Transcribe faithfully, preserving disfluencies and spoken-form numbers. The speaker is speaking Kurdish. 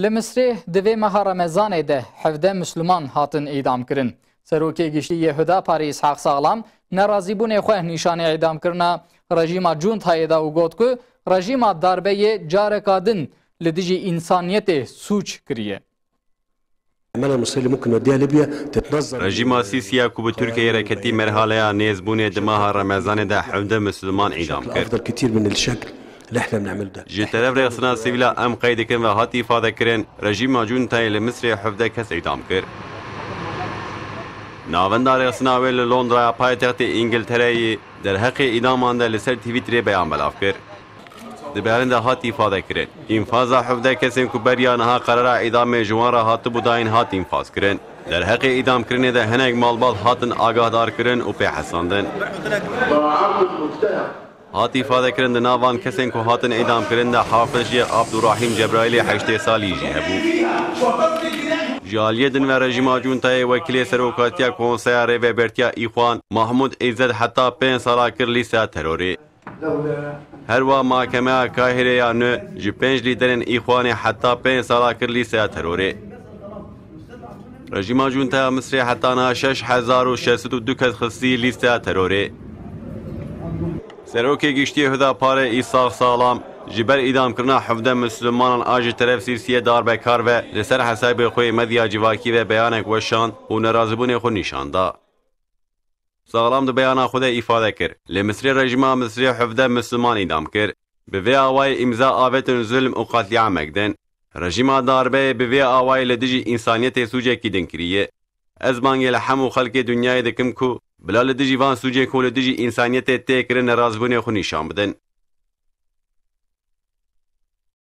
Li Misrê di vê meha Remezanê de hevdeh Misliman hatin îdam kirin. Serokê Giştî yê Hudaparê Îshaq Saxlam nerazîbûnê xwe nîşanî îdamkirina rejîma Cuntayê da û got ku rejîma darbeyê careka din li dijî însaniyetê sûc kiriye. العمالة المصرية اللي ممكن نوديها ليبيا تتنظر. Rejîma Sîsî ya ku bi Tirkiyeyê re ketî merhaleya nêzbûnê di meha Remezanê de hevdeh Misliman îdam kir. أفضل كتير من الشكل اللي احنا بنعمله ده. Ji teref rêxistina sivîla em qey dikin ve hat îfade kirin, rejîma Cuntayê li Misrê hevdeh kes îdam kir. Navenda rêxistina wê li Londraya paytextê Îngiltereyê derheqê îdaman de li ser Twitterê beyan belav kir. Di beyanê de hat îfade kirin, înfaza hevdeh kesên ku beriya niha qerara îdamê ji wan re hatibû dayîn hat înfaz kirin. Derheqê îdamkirinê de hinek malbat hatin agahdar kirin û pê hesandin. Hat îfade kirin, di nav van kesên ku hatin îdam kirin de Hafiz Şêx Abdurahîm Cebraîlê heştê salî jî hebû. Ji aliyê din ve rejîma Cuntayê wekîlê serokatiya Konseya Rêvebertiya Îxwan Mahmûd Îzzet heta pênc sala kir lîsteya terorê. Her wa makemeya Kahîrê ya nû ji pênc lîderên Îxwanê heta pênc sala kir lîsteya terorê. Rejîma Cuntaya Misrê heta niha şeş hezar û şeş sed û du kes xistî lîsteya terorê. Serokê Giştî yê Hudaparê Îshaq Saxlam ji ber îdamkirina hevdeh Mislimanan a ji teref Sîsiyê darbekar ve li ser hesabê xwe yê medya civakî ve beyanek weşand û nerazîbûnê xwe nîşan da. Saxlam di beyana xwe de îfade kir, li Misrê rejîma Misrê hevdeh Misliman îdam kir. Bi vê awayî îmza avêtin zulm û qetlîamek din. Rejîma darbeyê bi vê awayî li dijî însaniyetê sûcekî din kiriye. Ez bangê li hemû xelkê dinyayê dikim ku bila li dijî van sûcên ku li dijî însaniyetê tê kirin nerazîbûnê xwe nîşan bidin.